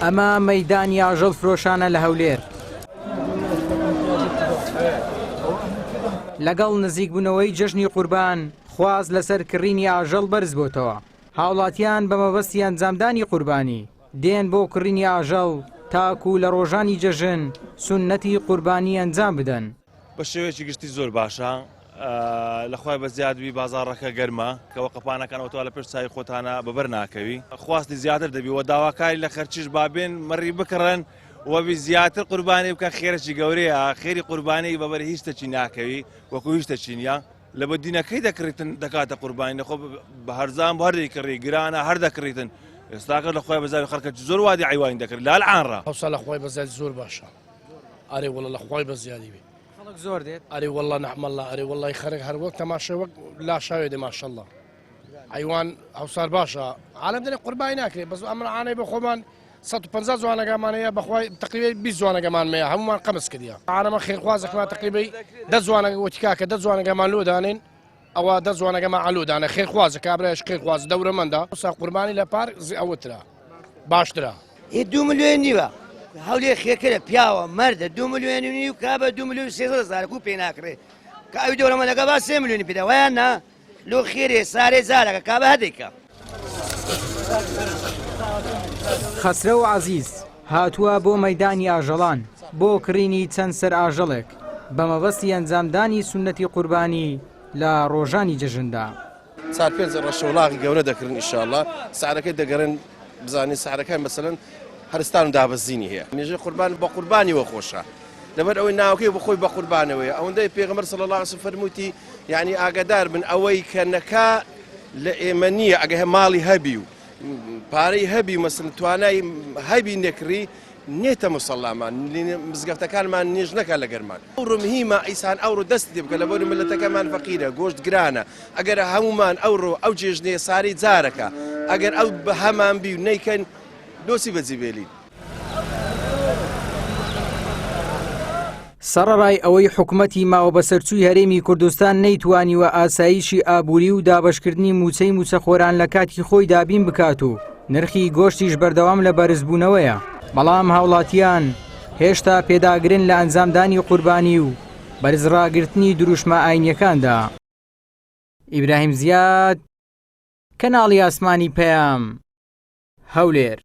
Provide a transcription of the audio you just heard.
ئەمە مەیدانی ئاژەڵ فرۆشانە لە هەولێر. لەگەڵ نزیکبوونەوەی جەژنی قوربان، خواست لەسەر کڕینی ئاژەڵ بەرزبۆتەوە، هاوڵاتیان بە مەبەستی ئەنجامدانی قوربانی دێن بۆ کڕینی ئاژەڵ تاکو لە ڕۆژانی جەژن سوننەتی قوربانی ئەنجام بدەن. بە شێوەیەکی گشتی زۆر باشە لە خوای بەزیاد بی بازاڕەکە گەرمە کەوە قەپانەکان ئەوتوا لە پێش چاوی خۆتانە بەبەر ناکەوی خواستی زیاتر دەبی وە داواکاری لە خەرچیش بابێن مەڕی بکڕن وەبی زیاتر قوربانی بکە خێرەکی گەورەیە خێری قوربانی بەبەر هیچ تەچی ناکەوی وەکو هیچ تەچی نییە لە بە دینەکەی دەکڕیتن دەکاتە قوربانی نەخۆ بە هەرزان بۆ هەر دەیکڕی گرانە هەر دەکڕیتن ئێستاکە لە خوای بەزاوی خەڵکە زۆر وادی عیوانی دەکرد لال عانڕا ئەوسا لە خوای بەزیادی زۆر باشە ئەرێ وەڵا لە خوای بەزیادی بێ خەڵک زۆر دێت ئەرێ وەڵا نەحمەڵا ئەرێ وەڵی خەرک هەر وەک تەماشای وەک لاشاوێ دێ ماشەڵڵا حەیوان هەوسار باشە عالم دەێ قوربانی ناکرێ بەس ئەمر عانەی بە خۆمان 150 جوانەکەمان هەیە بەخوای تقریبا 20 جوانەکەمان هەیە هەمومان قەمز کردیە عالەمە خێرخوازەکمان تقریبا دە جوانەکە وتی کاکە دە جوانەکەمان لۆ دانێن ئەوە دە جوانەکەمان عەلۆ دانە خێرخوازە کابرایش خێرخواز دەورەمەندە سا قوربانی لە پار زی ئەوەترا باشترە. ئی دوو ملیۆن نیوە هەولێر خێکرە پیاوە مەردە دوو ملیۆن و نیو کا بە دوو ملیۆن 300 هەزار کو پێ ناکڕێ کە ئەوی دەوڵەمەندەکە با سێ ملیۆنی پێدا وایان نا لۆ خێرێ سارێ جارەکە کا بە هەدێکە. خەسرەو عەزیز هاتووە بۆ مەیدانی ئاژەڵان بۆ کڕینی چەند سەر ئاژەڵێک بە مەبەستی ئەنجامدانی سوننەتی قوربانی لە ڕۆژانی جەژندا. چار پێنج ڕەشەوڵاغی گەورە دەکڕن ئیشاڵڵا سعرەکەی دەگەڕێن بزانین سعرەکان مەسەلەن هەرستان و دابەزینی هەیە نوێژی قوربان بە قوربانیەوە خۆشە لەبەر ئەوەی ناوەکەی بخۆی بە قوربانەوەیە ئەوەندەی پێغەمبەر صلی الله علیه وسلم فەرمووتی یعنی ئاگادار بن ئەوەی کە نەکا لە ئێمە نییە ئەگە ماڵی هەبی و پارەی هەبی مەسن توانای هەبی نەکڕی نێتە مسەڵامان مزگەفتەکانمان نوێژ نەکا لەگەرمان ئەوڕۆ مهیمە ئیسان ئەوڕۆ دەست لێ بکە لەبەر ملەتەکەمان فەقیرە گۆشت گرانە ئەگەر هەمومان ئەوڕۆ ئەو جێژنەیە ساری جارەکە ئەگەر ئەو هەمان بی و نەیکەن دۆسی بەجی بێلین. سەڕەڕای ئەوەی حکومەتی ماوەبەسەرچووی هەرێمی کوردستان نەیتوانیوە ئاسایشی ئابووری و دابەشکردنی مووچەی مووچەخۆران لە کاتی خۆی دابین بکات و نرخی گۆشتیش بەردەوام لە بەرزبوونەوەیە، بەڵام هاوڵاتیان هێشتا پێداگرن لە ئەنجامدانی قوربانی و بەرزڕاگرتنی دروشمە ئاینیەکاندا. ئیبراهیم زیاد، کەناڵی ئاسمانی پەیام، هەولێر.